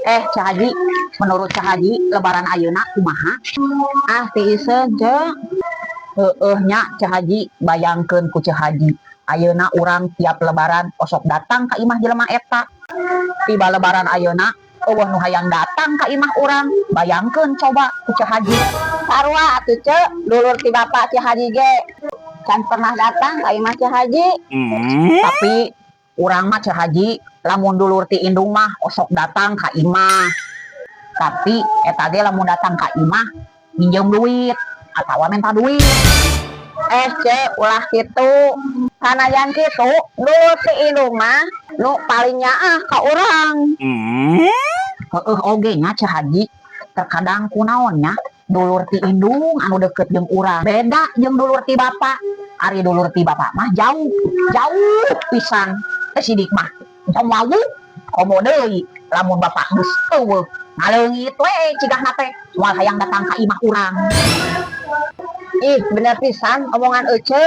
Eh, Ceu Haji, menurut Ceu Haji, Lebaran ayeuna kumaha? Ah, tiiseun, Ceu. Heueuh nya, Ceu Haji, bayangkeun ku Ceu Haji. Ayeuna urang tiap Lebaran osok datang ka imah jelema eta. Tiba Lebaran ayeuna euweuh nu hayang datang ka imah urang. Bayangkeun coba ku Ceu Haji. Sarua atuh, Ceu, dulur ti bapak Ceu Haji ge can pernah datang ka imah Ceu Haji. Tapi urang mah, Ceu Haji, lamun dulur ti indung mah osok datang ka imah. Tapi eta ge lamun datang ka imah minjem duit atawa minta duit. Eh, Ceu, ulah kitu. Sanajan kitu, dulur ti indung mah nu paling nyaah ka urang. Heeh oge nya, Ceu Haji. Terkadang kunaon nya, dulur ti indung anu deket jeung urang beda jeung dulur ti bapak. Ari dulur ti bapak mah jauh, jauh pisan. Teh sidik mah entong wawuh, komo deui lamun bapak geus euweuh, ngaleungit we cigahna teh, moal hayang datang ka imah urang. Ih, bener pisan omongan Ece.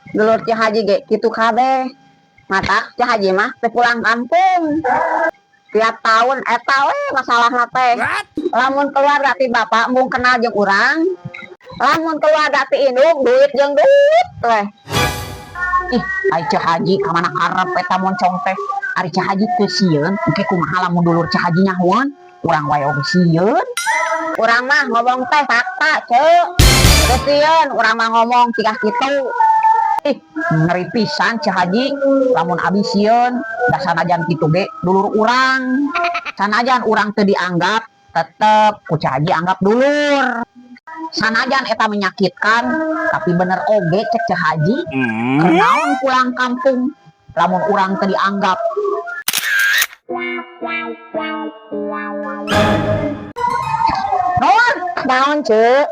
Dulur Ceu Haji ge kitu kabeh. Matak Ceu Haji mah teu pulang kampung. Tiap tahun eta we masalahna teh. Lamun keluarga ti bapak embung kenal jeung urang. Lamun keluarga ti indung, duit jeung duit weh. Ih, ai Ceu Haji ka mana karep eta moncong teh? Ari Ceu Haji teu sieun engke kumaha lamun dulur Ceu Haji nyahoeun? Urang wae oge sieun. Urang mah ngomong teh fakta, Ceu. Teu sieun urang mah ngomong cigah kitu. Ih, ngeri pisan, Ceu Haji. Lamun abi sieun da sanajan kitu ge dulur urang. Sanajan urang teu dianggap, tetep ku Ceu Haji anggap dulur. Sanajan eta menyakitkan, tapi bener oge cek Ceu Haji. Kunaon pulang kampung lamun urang teu dianggap? Nur, Naon, Ceu?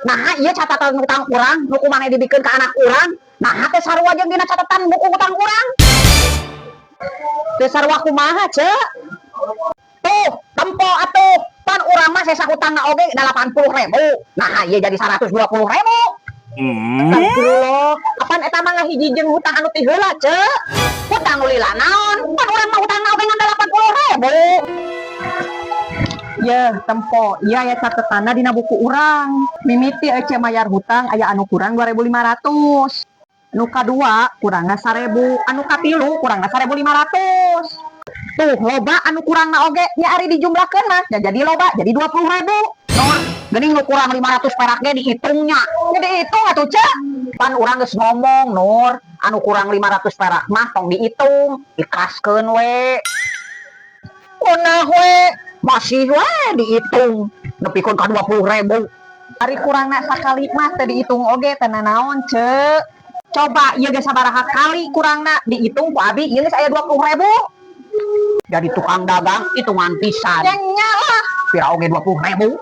Nah, iya catatan utang urang, nu ku maneh dibikeun ka anak urang. Nah, teh sarua jeung dina catatan buku utang urang. Teu sarua kumaha, Ceu? Tuh, tempo atuh. Pan urang mah sesa hutangna oge 80 ribu. Nah, ieu jadi 120 ribu. Astagfirullah. Apan eta mah ngahiji jeung hutang anu ti heula, Ceu? Hutang nu lila naon? Pan urang mah hutangna oge ngan 80 ribu. Ye, tempo. Iya ya, catatanna dina buku urang. Mimiti Ece mayar hutang aya anu kurang 2500. Anu kadua kurangna 1000, anu katilu kurangna 1500. Tuh, loba anu kurangna oge nya, ari dijumlahkeun mah ya jadi loba, jadi 20.000. Nur, geuning nu kurang 500 perak ge dihitungnya. Jadi dihitung atuh, Ceu. Pan urang geus ngomong, Nur, anu kurang 500 perak mah tong dihitung, ikhlaskeun we. Ngeunah we. Masih we dihitung nepikeun ka 20 ribu. Ari kurangna sakali mah teu dihitung oge teu naon, Ceu. Coba ieu ge sabaraha kali kurangna dihitung ku abi, ieu geus aya 20.000. Jadi tukang dagang hitungan pisan. Ya nya lah. Pira oge 20 ribu.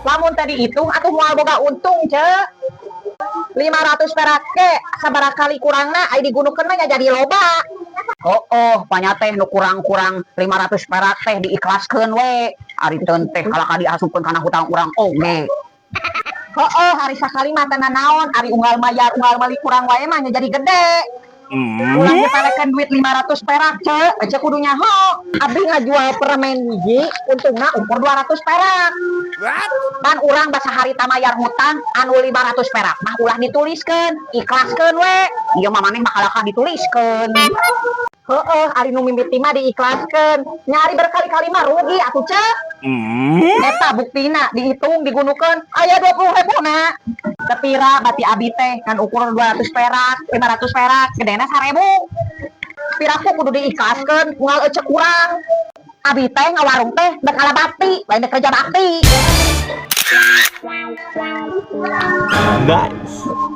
Lamun tadi hitung atuh moal boga untung, Ceu. 500 perak ge sabaraha kali kurangna, ai digunukeun mah nya jadi loba. Oh, panya teh nu kurang-kurang 500 perak teh diikhlaskeun we. Ari teu teh kalahka diasupkeun kana hutang urang oge. Heeh, ari sakali mah teu naon, ari unggal mayar unggal meuli kurang wae mah nya jadi gede. Ulah nyepelekeun duit 500 perak, Ceu. Ece kudu nyaho. Abi ngajual permen hiji, untungna ukur 200 perak. Pan urang basa harita mayar hutang anu 500 perak mah ulah dituliskeun, ikhlaskeun we. Ieu mah maneh mah kalahka dituliskeun. Heeh, ari nu mimiti mah diikhlaskeun. Nya ari berkali-kali mah rugi atuh, Ceu. Eta buktina dihitung digunukeun aya 20 ribu na. Tepira bati abi teh kan ukur 200 perak, 500 perak, gedena 1000. Piraku kudu diikhlaskeun, unggal ece kurang. Abi teh ngawarung teh dek ala bakti, lain dek kerja bakti. Nice.